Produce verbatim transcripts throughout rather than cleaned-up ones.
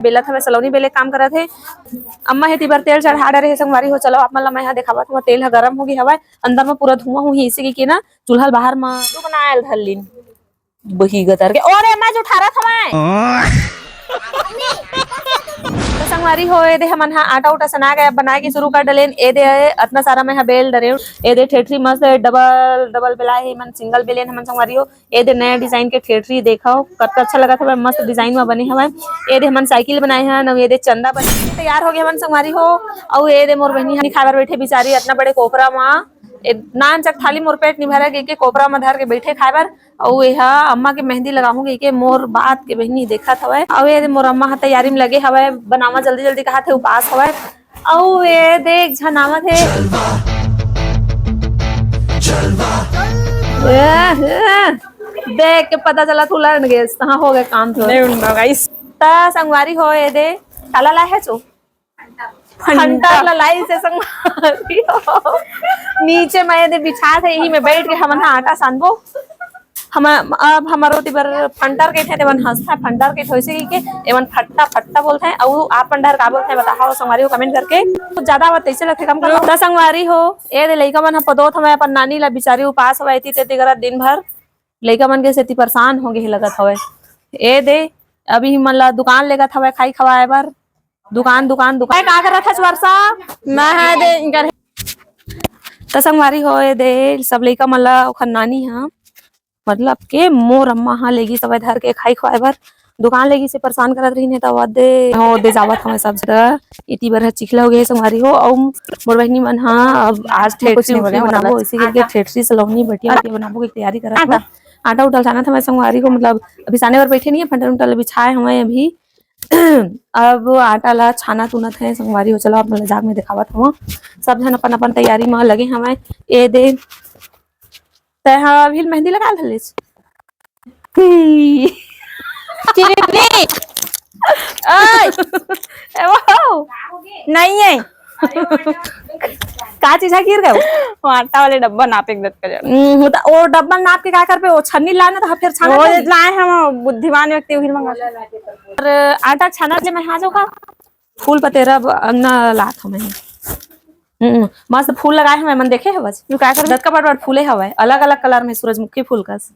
बेलत हवय, सलौनी बेले काम करत हे। अम्मा हे ती बर तेल चढ़ा डरे हे संगवारी हो। चलो आप मन ला मैं हा देखावत हूँ, तेल ह गरम हो गे हवय, अंदर म पूरा धुआं होही, इसी के ना चूल्हा ल बाहर म दू बनायल धर लीन। बही गतर के, अरे मैं जो ठारत हवय। तो संगवारी हो, ए दे हमन हा आटा उटा सना के बनाए के शुरू कर डलेन। ए दे अतना सारा मैं हा बेल डरेन। ए दे ठेठरी मस्त डबल डबल बेलाए हे, मन सिंगल बेलेन हमन संगवारी हो। ए दे नया डिजाइन के ठेठरी देखव, कतका अच्छा लगत हवय, मस्त डिजाइन म बने हवय। ए दे हमन साइकिल बनाए हन, अउ ए दे चंदा बने तैयार हो गे हमन संगवारी हो। अउ ए दे मोर बहिनी हनी खाए बर बैठे बिचारी, अतना बड़े कोपरा म ए, नान चक थाली मोर पेट नि भरय कहिके कोपरा म धर के बैठे खाए बर। अउ एहा अम्मा के मेहंदी लगाहूं कहिके मोर बात के बहिनी देखत हवय। अउ ए दे मोर अम्मा ह तैयारी म लगे हवय, बनावा जल्दी जल्दी कहत हे, उपास हवय। अउ ए दे एक झन आवत हे। जलवा, जलवा। ए, ए, देख के पता चला तू लड़ गेस, तहां हो गए काम तो। नहीं उड़ना गाइस। त संगवारी हो ए दे, काला ला है चो? फंटर ला लाइस हे संगवारी हो। नीचे म ए दे बिछात हे, इही में बैठ के हमन हा आटा सानबो। हम, अब हमर ओती बर फंटर कहिथे, तेमन हंसथे, फंटर कहिथे, वैसे कहिके एमन फट्टा, फट्टा बोलथे। अउ आप मन डहर का बोलथे, बताओ संगवारी हो comment करके। कुछ ज्यादा आवत तैसे लगथे, कम कर लो। त संगवारी हो, ए दे लइका मन ह पदोत हवय अपन नानी ला, बिचारी उपास हवय, एती तेती करत दिन भर। लइका मन के सेती परेशान हो गे हे लगत हवय। ए दे, अभी मन ला दुकान लेगत हवय खाई खवाए बर। दुकान, दुकान, दुकान। ए, का करत हस वर्षा? मैं हा दे इनकर। त संगवारी हो, ए दे सब लइका मन ला ओखर नानी ह, मतलब के मोर अम्मा ह लेगी सबे धर के खाई खवाए बर। दुकान लेगी से परेशान करत रहिन हे, त वो दे, हो दे जावत हवय सब जगह। इती बर ह चिखला हो गे हे संगवारी हो। अउ मोर बहिनी मन ह अब आज ठेठरी उठरी बनाबो, इसी करके ठेठरी सलौनी बटिया उटिया बनाबो के तैयारी करत हवय। आटा उटा ल सानत हवय संगवारी हो, मतलब अभी साने बर बैठे नहीं है, फंटर उंटर ल बिछाए हवय अभी। अब आटा ला छानत उनत हे संगवारी हो। चलो आप मन ला जाग में देखावत हवं, सब झन अपन अपन तैयारी म लगे हवय। ए दे, तै हा अभी मेहंदी लगा लेस। चिरनी। ओए। ए वो। नहीं है। का चीज है गिर गए? वो आटा वाले डब्बा नाप एक दत कर। हम्म, वो तो, वो डब्बा नाप के का करबे? वो छन्नी लाना तो फिर छाना वो पड़ी। लाए हम बुद्धिमान व्यक्ति उहिल मंगा। और आटा छाना ले मैं हा जो का फूल पतेरा ब-, अंगना लात हमें। हम्म, मस्त फूल लगाए हमें, मन देखे हवस। यू का करबे? दतका बड़ बड़ फूले हवय, अलग अलग कलर में सूरजमुखी फूल कस।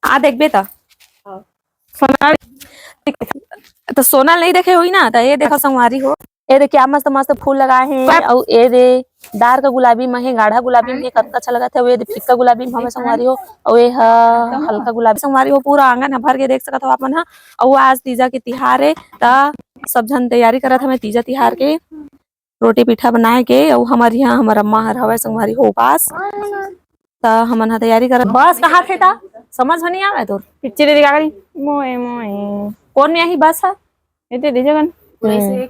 आ देखबे त। हाँ। सोना। त सोना नहीं देखे हुई ना, त ये देखो संगवारी हो। ए दे क्या मस्त मस्त फूल लगाए हे, अउ ए दे डार्क गुलाबी म हे, गाढ़ा गुलाबी म हे, कतका अच्छा लगत हे। अउ ए दे फीका गुलाबी म हवे संगवारी हो, अउ ए ह हल्का गुलाबी संगवारी हो। पूरा आंगन ह भर के देख सकत हो आप मन ह। अउ आज तीजा के तिहार ए, त सब झन तैयारी करत हवे तीजा तिहार के। रोटी पीठा बनाए के, अउ हमर इहाँ हमर अम्मा हर हवय संगवारी हो उपास, त हमन ह तैयारी करत। बस कहाँ थे त समझ में नहीं आवे तोर। पिक्चर दे का करी? मोए, मोए। कौन में आही बस ह? एते दे जगन। हम्म।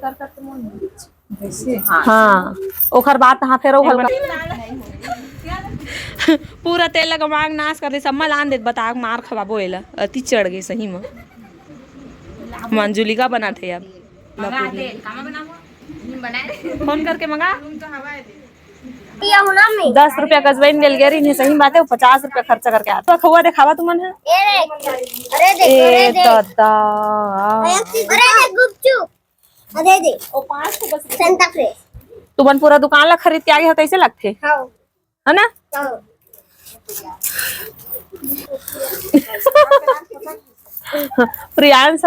हाँ, ओखर बात तहाँ फेर ओ हल्का। पूरा तेल लगा मांग नाश कर दे, सब मलान दे, बता मार खवाबो एला, अति चढ़ गए सही में। मंजुलिका बना थे अब। मंगा दे, कामा बनाबो? फोन करके मंगा। दस रुपया गजवाइन मिल गया रही, सही बात है, वो पचास रुपया खर्चा करके आता। तो खवा देखावा तुमन है। ए रे, अरे देख, ए अरे देख। दादा। अरे देख गुपचुप। अरे देख, वो पाँच को बस। Santa Fe। तुमन पूरा दुकान ला खरीद के आगे हो, कैसे लगथे? हाँ। है ना? हाँ। प्रियांश।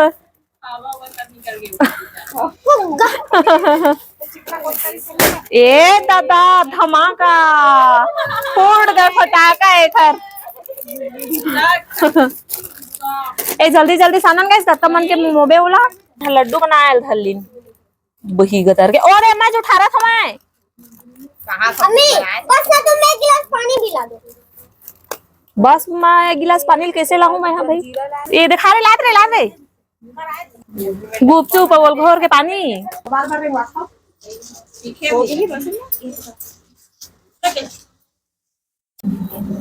ए दादा, धमाका, फूट गए फटाका एकर। ए, जल्दी जल्दी सानन गइस, दत्ता मन के मोबे उला लड्डू बनायल धरलिन। बही गतर के, अरे मैं जो ठारत हवय। अम्मी, बस ना तुम एक गिलास पानी पिला दो। बस मैं एक गिलास पानी कैसे लाऊं मैं, हाँ भाई? ये दिखा रे, लात रे, लात रे। गुपचुप अउ घोर के पानी।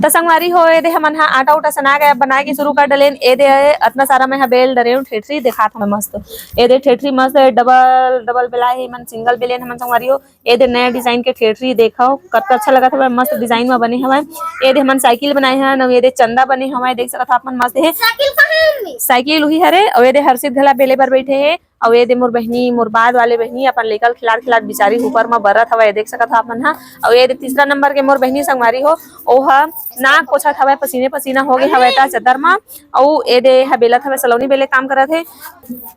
त संगवारी हो, ए दे हमन हा आटा उटा सना के बनाए के शुरू कर डलेन। ए दे अतना सारा मैं हा बेल डरेन, ठेठरी देखात हवय मस्त। ए दे ठेठरी मस्त डबल डबल बेलाए हे, मन सिंगल बेलेन हमन संगवारी हो। ए दे नया डिजाइन के ठेठरी देखव, कतका अच्छा लगत हवय, मस्त डिजाइन म बने हवय। ए दे हमन साइकिल बनाए हन, अउ ए दे चंदा बने हवय, देख सकत हव आप मन मस्त हे। साइकिल कहाँ है मम्मी? साइकिल उही हरे, अउ ए दे हर्षित घला बेले बर बैठे हे। अउ ये दे मोर बहिनी, मोर बाद वाले बहिनी अपन लइका ल खिलात खिलात बिचारी ऊपर म बरत हवय, देख सकत हव आप मन ह। अउ ये दे तीसरा नंबर के मोर बहिनी संगवारी हो, ओह नाक पोछत हवय, पसीने पसीना हो गे हवय त चद्दर म। अउ ये दे ह बेलत हवय, सलोनी बेले काम करत हे।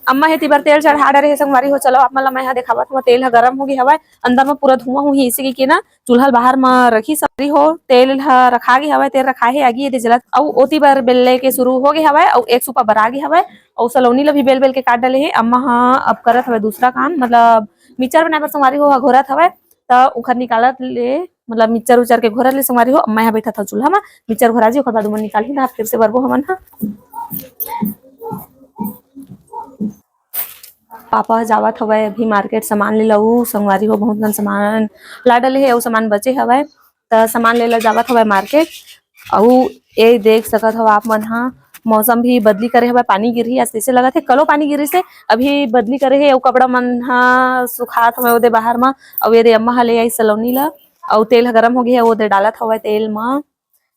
अम्मा हे तिबर तेल चढ़ा डरे हे संगवारी हो। चलो आप मन ल मैं ह देखावत हव, तेल ह गरम हो गे हवय, अंदर म पूरा धुआं होही, इसे कहिके ना चूल्हा ल बाहर म रखी संगवारी हो। तेल ह रखा गे हवय, तेल रखा हे, आगी ये दे जलत, अउ ओती बर बेले के शुरू हो गे हवय, अउ एक सूपा बरा गे हवय, अउ सलोनी ल भी बेल बेल के काट डले हे। अम्मा ह अब करत हवय दूसरा काम, मतलब मिक्सचर बनाए बर संगवारी हो ह घोरत हवय, त उखर निकालत ले, मतलब मिक्सचर उचर के घोरत ले संगवारी हो, अम्मा ह बैठत हव चूल्हा म, मिक्सचर घोरा जी, ओखर बाद उमन निकालही, त फिर से बरबो हमन ह। पापा जावत हवय अभी मार्केट सामान ले लऊ संगवारी हो, बहुत कन सामान ला डले हे, अउ सामान बचे हवय, त सामान ले ला जावत हवय मार्केट। अउ ये देख सकत हव आप मन ह, मौसम भी बदली करे हवय, पानी गिरही आज तइसे लगत हे, कलो पानी गिरिस हे, अभी बदली करे हे, अउ कपड़ा मन ह सुखात हवय ओदे बाहर म। अउ ये दे अम्मा ह ले आई सलोनी ला, अउ तेल ह गरम हो गे हे, ओदे डालत हवय तेल म।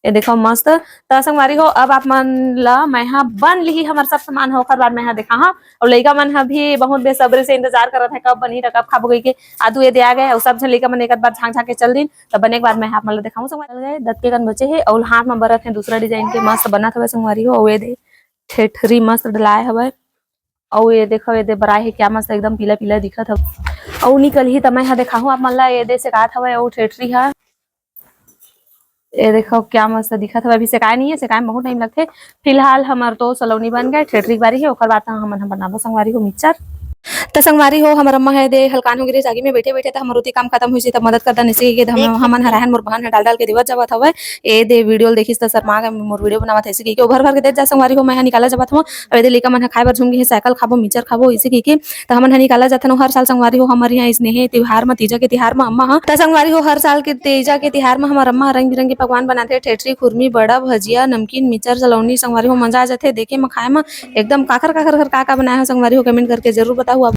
ये देखो मस्त। त संगवारी हो, अब आप मन ला मैं ह बन लिही हमर सब सामान ह, ओखर बाद मैं ह देखा हव। अउ लइका मन ह भी बहुत बेसब्री से इंतजार करत हे, कब बनही त कब खाबो कहिके। आदू ये दे आ गे, अउ सब झन लइका मन एक आध बार झांक झांक के चल दिन, त बने के बाद मैं ह आप मन ला देखाहूं संगवारी। चल गे, दतके कन बचे हे, अउ हाथ म बरत हे दूसरा डिजाइन के, मस्त बनत हवय संगवारी हो। अउ ये दे ठेठरी मस्त डलाए हवय, अउ ये देखो, ये दे बराए हे, क्या मस्त एकदम पीला पीला दिखत हवय। अउ निकलही त मैं ह देखाहूं आप मन ला, ये दे सेकात हवय, अउ ठेठरी ह ये देखो क्या मस्त दिखत हवय, अभी सेकाय नहीं है, सेकाय में बहुत टाइम लगथे। फिलहाल हमर तो सलोनी बन गे, ठेठरी के बारी हे, ओकर बाद त हमन ह बनाबो संगवारी हो मिक्सचर। त संगवारी हो, हमर अम्मा ह दे हलकान हो गिरे, आगी में बैठे बैठे त हमर ओती काम खत्म होइस, त मदद कर दन, इसे के हम, हमन हराहन मोर बहन ह डाल डाल के देवत जावत हवय। ए दे वीडियो ल देखिस त शर्मा के मोर वीडियो बनावत हे, इसे कहिके ओ भर भर के देत जा संगवारी हो, मैं ह निकाला जावत हवं। अउ ए दे लइका मन ह खाए बर झूम गे हे, साइकिल खाबो, मिक्सचर खाबो, इसे कहिके त हमन ह निकाला जाथन। अउ हर साल संगवारी हो, हमर इहाँ स्नेही तिहार म, तीजा के तिहार म अम्मा ह, त संगवारी हो, हर साल के तीजा के तिहार म हमर अम्मा ह रंग बिरंग के पकवान बनाथे, ठेठरी, खुरमी, बड़ा, भजिया, नमकीन, मिक्सचर, सलोनी, संगवारी हो, मजा आ जाथे देखे म, खाए म। एकदम काखर काखर घर का का बनाए हो संगवारी हो, कमेंट करके जरूर बताहू आप।